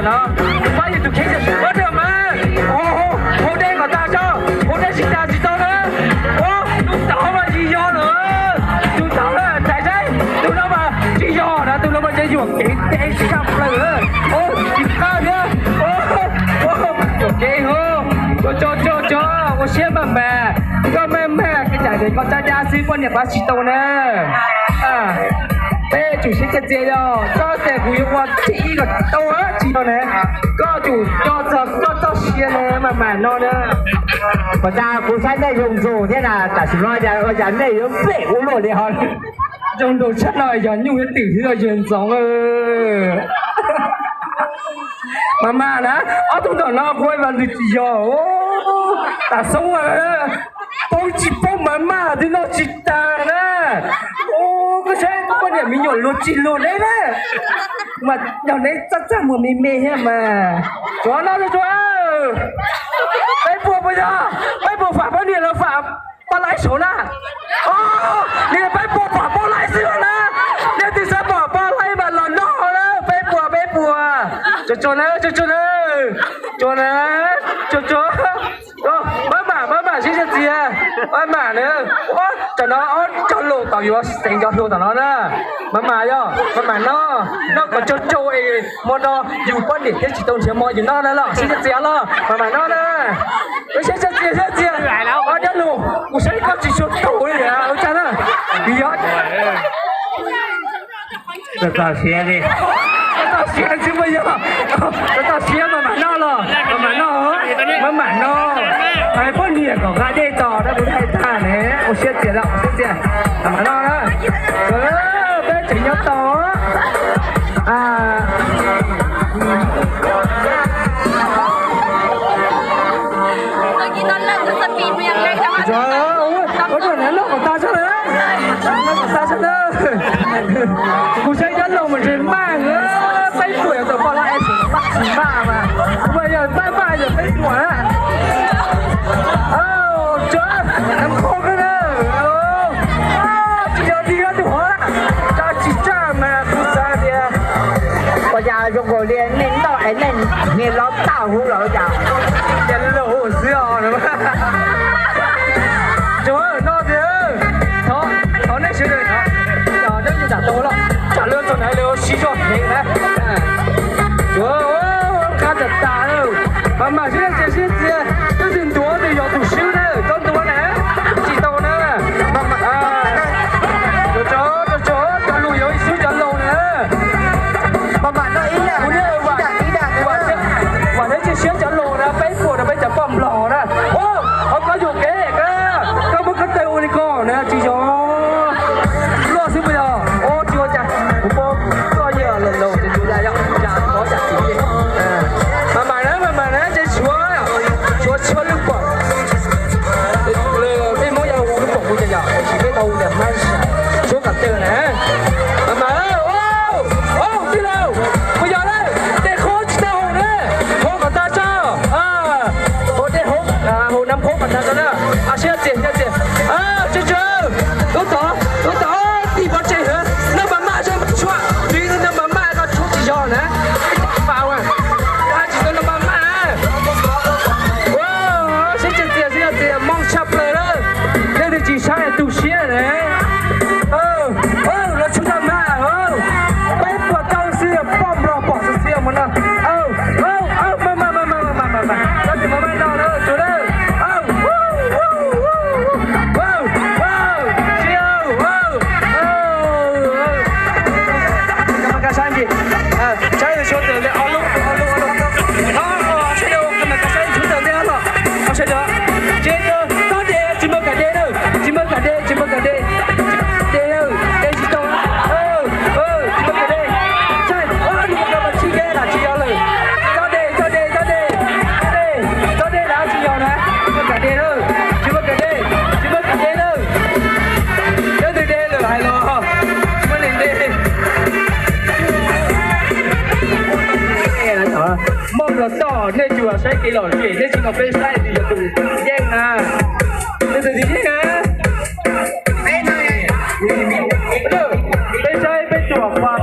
no, tus pab yog tus kheej, ua dab mas, hu dej kom tag tso, hu dej tsis tag tsis tau na. Tus tod mas tsis yog lawm, tus tod mas tais saib, tus no mas tsis yog na, tus no mas yog yuam kev tes tsis tshaj plaws lawm, tsis qab thiab. Yuam kev, tso tso tso, ua siab mas mas, koj mas mas, kev cai ces koj tsa dab xwb poj niam pab tsis tau na. Peb tsum siab txias txias yog koj tias kuv yuav ua thib ib kom tau tsis tau na, koj tsum nco txog koj txoj sia na mas mas no na. Puas tas kuv saib nej zoo zoo thiab na, tam sim no cas ua cas nej yuav pem ua luaj li ho. Zoo nraug tshaj no yog nyuj thiab twm xwb yog ntxoov. Mas mas na, ob tug ntawm no kuv mas nws tsis yog, tas xoob, poob tsis poob mas mas twb noj tsis tas na. Koj saib tus poj niam me nyuam luag tsis luag neb na, mas yog neb txaj txaj muag me me thiab mas. Tsuav no tsuav, peb puas puas yog, peb puas fam poj niam los fam poj laib saud na? Nws peb puas fam poj laib xwb na. Nej twb xav pom poj laib mas los noj na, peb puas peb puas. Tsuav tsuav na, tsuav tsuav na, tsuav na, tsuav tsuav. Maj mam maj mam siab txias txias, maj mam na. Tam no ob cov laus tau yuav xeev cov hluas tom no na. Maj mam yog maj mam noj, noj kom tsau tsau es hmo no yus poj niam thiab tsis tau nrhiav hmo yus noj na los siab txias txias los maj mam noj na. Siab txias txias siab txias, ob cov laus, kuv saib koj tsis tshua tau li ua cas na. Vim yog txog siav li, txog siav tsis muaj yog, txog siav maj mam noj los maj mam noj, maj mam noj. Hais poj niam kom nqa dej tos rau kuv hais tag ne, ua siab txias los siab txias, maj mam noj na. Peb tseem nyob tau. Ua rau neb loj kom tas tso na, loj kom tas tso na. Kuv saib cov laus mas ntshe maj, peb puas yog tau poj laib es maj mas, kuv mas yog maj maj yog peb puas na. Tso, nab qhov kawg na. Tsis yog dig tus hov, tso tsis tsaj mas kuv xav tias, ua cas zoo nkaus li nej noj es nej niag los tau huv los cas, cas laus xwb os. Tsuav no tias, thov nej sawv daws, nyob nyob nram tau los, tsam lawv txog ntawd lawv siv zog heev na. Tsuav qab tas tas, mas mas siab txias siab txias, twb twb ntuav twb yog tus swb na, txhob ntuav na, tsis tau na. Tso tso tso, cov laus yog ib swb cov laus na. Mas mas no ib, kuv niaj vam thiab cia siab cov laus na, peb puas rau peb cov poj nplog na. Ua, koj yuam kev, koj muab koj tawg ua li ko na tsis yog. Luaj xwb puas yog? Ua tsis ua cas, kuv muab koj yog laus laus ces yus yam yog yam kov yam txiv. Mas mas na, mas mas na, ces tshuav, tshuav tshuav lub pom, peb Hmoob yog hu lub pom kuv ces yog, tab sis peb tau hu tias hmab, tshuav kom tawg na. Mas mas, tij laug, puas yog na? Tej qhov tsis tau haus na, haus kom tas tso. Haus tej, haus nab qhov kom tas tso na. Siab txias siab txias. Tso tso, tub tod, tub tod, tig pov tseg, noj mas maj, tshuav, noj mas maj koj tshuav tsis yog na. Tsis tau noj mas maj. Siab txias txias siab txias, mob tshaj plaws na. Leej twg tsis saib tu siab na. Los tshuav tag mas, peb puas tau xwb, poj nplog pom xwb xwb mas no. Mas mas mas mas mas mas, koj tsis mas maj no na, tshuav na. Saib tshuav tawm ntawm ob lub, ob lub, ob lub. Sawv daws, sawv daws, ces txhob de, tsis muaj kam de na, tsis muaj kam de, tsis muaj kam de. De, de tsis tau, tsis muaj kam de. Saib, nws mas tsis de na, tsis yog lawm. Txhob de, txhob de, txhob de. De, txhob de na, tsis yog na, tsis muaj kam de na, tsis muaj kam de, tsis muaj kam de na. Yog twg de lawm hais los, muaj neeg de. Mob los txog, nej tsuas saib kev lom zem, nej tsis kom peb saib twg yog tus yeej na. Nej tus yeej na. Peb saib peb tsuas pom